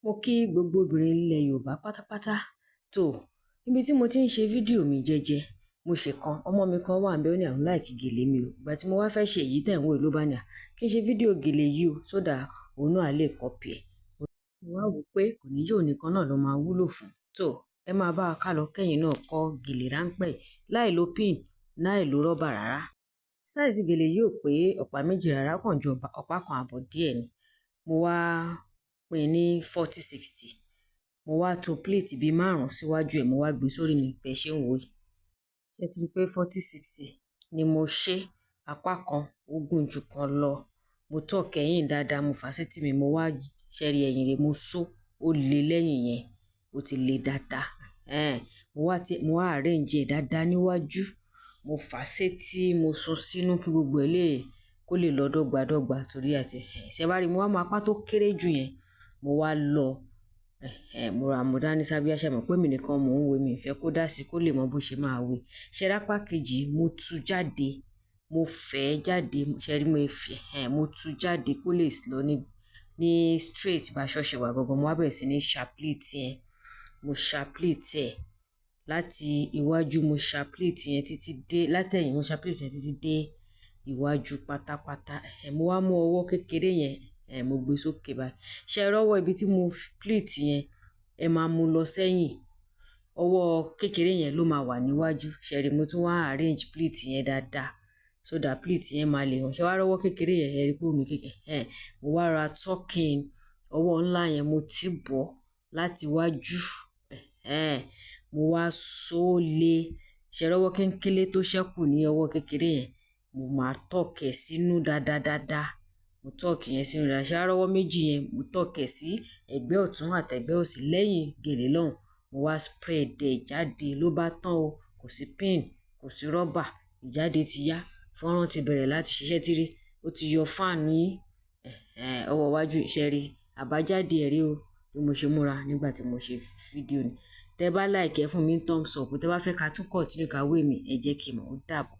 Mo kí gbogbo obìnrin ilẹ̀ Yorùbá pátápátá. Tó, níbi tí mo ti ń ṣe fídíò mi jẹ́jẹ́, mo ṣe kan, ọmọ mi kan wà níbẹ̀, ó ní òun like gèlè mi o. Ìgbà tí mo wá fẹ́ ṣe èyí tẹ̀ ń wò yìí ló bá ní à, kí n ṣe fídíò gèlè yìí o, so that òun náà a lè copy ẹ̀. Mo wá wò pé kò ní jẹ́ òun nìkan náà ló máa wúlò fún. Tó, ẹ máa bá wa kálọ kẹ́yìn náà kọ́ gèlè ráńpẹ́ yìí láì lo pin, láì lo rọ́bà rárá. Size gèlè yìí ò pé ọ̀pá méjì rárá, ó kàn ju ọ̀pá kan àbọ̀ díẹ̀ ni. Mo wá pín ní 40-60. Mo wá to pleat bí márùn-ún síwájú ẹ̀, mo wá gbé sórí mi bẹ́ẹ̀ ṣe ń wò yìí. Ṣé ẹ ti rí pé 40-60 ni mo ṣe? Apá kan ó gùn ju kan lọ. Mo tuck ẹ̀yìn dáadáa, mo fà á sétí mi, mo wá ṣẹ́rí ẹ̀yìn rẹ̀, mo só, ó le lẹ́yìn yẹn, ó ti le dáadáa. Ẹ̀hẹn, mo wá arrange ẹ̀ dáadáa níwájú. Mo fà á sétí, mo sun sínú kí gbogbo ẹ̀ lè kó lè lọ dọ́gba dọ́gba torí àti ẹ̀hẹn. Ṣé bá rí, mo wá mú apá tó kéré jù yẹn, mo wá lọ, ẹ̀hẹn, mo ra, mo dání sábíà, ṣé mọ̀ pé èmi nìkan mò ń wé, mi ò fẹ́ kó dá sí kó lè mọ bó ṣe máa wé. Ṣé rí apá kejì, mo tú jáde, mo fẹ́ jáde, ṣé rí mo fẹ́, ẹ̀hẹn, mo tú jáde kó lè lọ ní straight bá aṣọ ṣe wà gangan. Mo wá bẹ̀rẹ̀ sí ní ṣá pleat yẹn. Mo ṣá pleat ẹ̀ láti iwájú, mo ṣá pleat yẹn títí dé látẹ̀yìn, mo ṣá pleat yẹn títí dé iwájú pátápátá. Ẹ̀hẹn, mo wá mú ọwọ́ kékeré yẹn, ẹ̀hẹn, mo gbé sókè báyìí. Ṣé ẹ rọ́wọ́ ibi tí mo pleat yẹn, ẹ máa mú lọ sẹ́yìn. Ọwọ́ kékeré yẹn ló máa wà níwájú. Ṣé ẹ rí, mo tún wá arrange pleat yẹn dáadáa so that pleat yẹn máa lè hàn. Ṣé wàá rọ́wọ́ kékeré yẹn, ẹ rí pé omi kékeré, ẹ̀hẹn, mo wá ra tuck in ọwọ́ ńlá yẹn, mo tì bọ̀ láti iwájú, ẹ̀hẹn, mo wá so lé. Ṣé ẹ rọ́wọ́ kéńkélé tó ṣẹ́kù ní ọwọ́ kékeré yẹn, mo máa tuck ẹ̀ sínú dáadáa dáadáa. Mo tuck yẹn sínú dáadáa. Ṣé wàá rọ́wọ́ méjì yẹn, mo tuck ẹ̀ sí ẹ̀gbẹ́ ọ̀tún àti ẹ̀gbẹ́ òsì lẹ́yìn gèlè lọ́hùn. Mo wá spread ẹ̀ jáde ló bá tán o. Kò sí pin, kò sí rọ́bà. Ìjáde ti yá. Fọ́nrán ti bẹ̀rẹ̀ láti ṣiṣẹ́ tírí. Ó ti yọ fan yín, ẹ̀hẹn, ọwọ́ iwájú ṣẹ́ rí. Àbájáde ẹ̀ rí o bí mo ṣe múra nígbà tí mo ṣe fídíò ni. Tẹ bá like ẹ fún mi thumbs up. Tẹ bá fẹ́ ká tún continue ká wé mi, ẹ jẹ́ kí n mọ̀. Ó dàbọ̀.